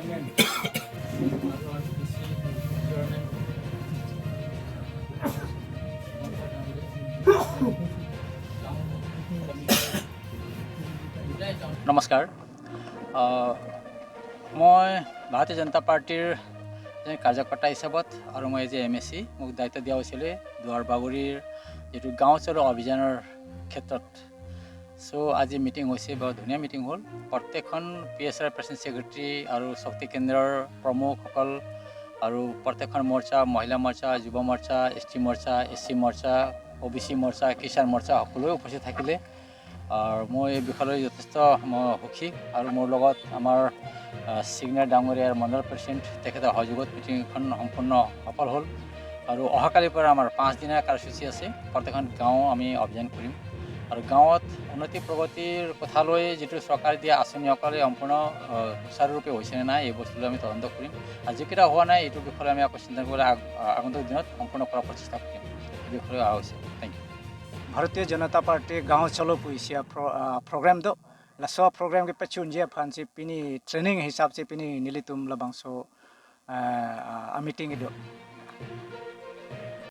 Chairman আৰু আৰপিডিচি chairman মন্ত্ৰী ডাঙৰীয়া, টাউন কমিটি, দুটাই টাউন। নমস্কাৰ। মই ভাৰতীয় জনতা পাৰ্টীৰ এজন কাৰ্যকৰ্তা হিচাপত আৰু মই এজ এ এমএচি মোক দায়িত্ব দিয়া হৈছিলে দুৱাৰবাগৰিৰ যিটো গাঁও চলো অভিযানৰ ক্ষেত্ৰত। চ' আজি মিটিং হৈছে, বৰ ধুনীয়া মিটিং হ'ল। প্ৰত্যেকখন পিএছআৰ প্ৰেচিডেণ্ট, ছেক্ৰেটাৰী আৰু শক্তি কেন্দ্ৰৰ প্ৰমুখসকল আৰু প্ৰত্যেকখন মৰ্চা, মহিলা মৰ্চা, যুৱ মৰ্চা, এছটি মৰ্চা, এছচি মৰ্চা, অ'বিচি মৰ্চা, কিষাণ মৰ্চা সকলোৱে উপস্থিত থাকিলে। আৰু মই এই বিষয়লৈ যথেষ্ট মই সুখী আৰু মোৰ লগত আমাৰ ছিগনাৰ ডাঙৰীয়াৰ মণ্ডল প্ৰেচিডেণ্ট, তেখেতৰ সহযোগত মিটিংখন সম্পূৰ্ণ সফল হ'ল। আৰু অহাকালিৰ পৰা আমাৰ 5 দিনীয়া কাৰ্যসূচী আছে। প্ৰত্যেকখন গাঁও আমি অভিযান কৰিম আৰু গাঁৱত উন্নতি প্ৰগতিৰ কথালৈ যিটো চৰকাৰে দিয়া আঁচনিসকলে সম্পূৰ্ণ সুচাৰুৰূপে হৈছেনে নাই, এই বস্তুলৈ আমি তদন্ত কৰিম। আৰু যিকেইটা হোৱা নাই, এইটো বিষয়ে আমি আকৌ চিন্তা কৰিবলৈ আগন্তুক দিনত সম্পূৰ্ণ কৰাৰ প্ৰচেষ্টা কৰিম। এই বিষয়ে অহা হৈছে। Thank U. Bharatiya Janata party गांव चलो पुइसिया प्रोग्राम दो laso program ke pechun je phan si pini training hisab se pini nilitum labang so a meeting do.